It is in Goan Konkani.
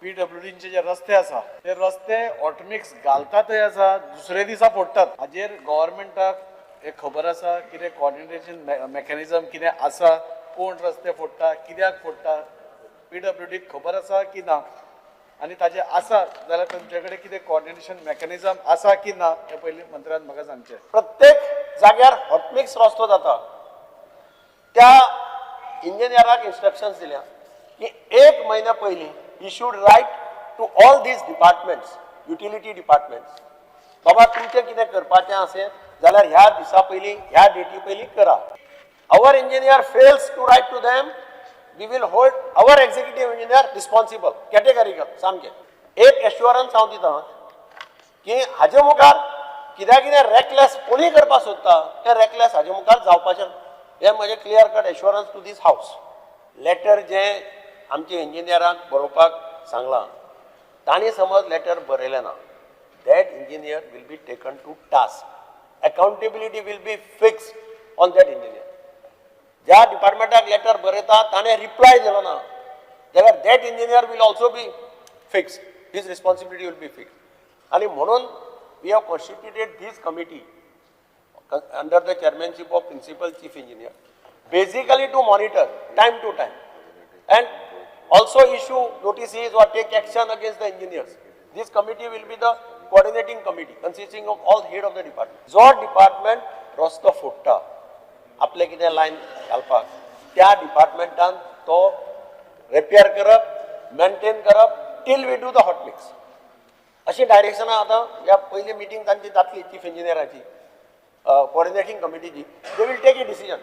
पीडब्ल्यूडीचे जे रस्ते आसा ते रस्ते हॉटमिक्स घालता थंय आसा, दुसरे दिसा फोडटात. हाजेर गव्हर्मेंटाक हे खबर आसा कितें कॉर्डिनेशन मेकॅनिजम कितें आसा, कोण रस्ते फोडटा, कित्याक फोडटा, पीडब्ल्यूडीक खबर आसा की ना, आनी ताजें आसा जाल्यार तुमचे कडेन कितें कॉर्डिनेशन मेकॅनिजम आसा की ना हें पयलीं मंत्र्यान म्हाका सांगचें. प्रत्येक जाग्यार हॉटमिक्स रस्तो जाता त्या इंजिनियराक इन्स्ट्रक्शन्स दिल्या की एक म्हयन्या पयलीं he should write to all these departments, utility departments, बाबा तुमचें कितें करपाचें असेल जाल्यार ह्या दिसा पयलीं, ह्या डेटी पयलीं करा. Our engineer fails to write to them, we will hold our executive engineer responsible, categorical सामकें. एक एश्युरन्स हांव दितां की हाजे मुखार कित्याक कितें रेकलेस कोणूय करपाक सोदता तें रेकलेस हाजे मुखार जावपाचें ना. हें म्हजें clear cut assurance to this house. Letter जें आमच्या इंजिनियरांक बरोवपाक सांगलां, तांणी समज लेटर बरयलें ना, that engineer will be taken to task, accountability will be fixed on that engineer. ज्या डिपार्टमेंटाक लेटर बरयता ताणें रिप्लाय दिलो ना जाल्यार that engineer will also be fixed, his responsibility will be fixed. आनी म्हणून we have constituted this committee under the chairmanship of principal chief engineer, basically to monitor time to time and also issue notices or take action against the engineers. This committee will be the coordinating committee consisting of all head of the department. जो डिपार्टमेंट रस्तो फोडटा आपले कितें लायन घालपाक, त्या डिपार्टमेंटान तो रिपेयर करप, मेंटेन करप till we do the hot mix, अशी डायरेक्शनां आतां ह्या पयली मिटींग तांची जातली, चीफ इंजिनियराची, कोऑर्डिनेटिंग कमिटीची, they will take a decision.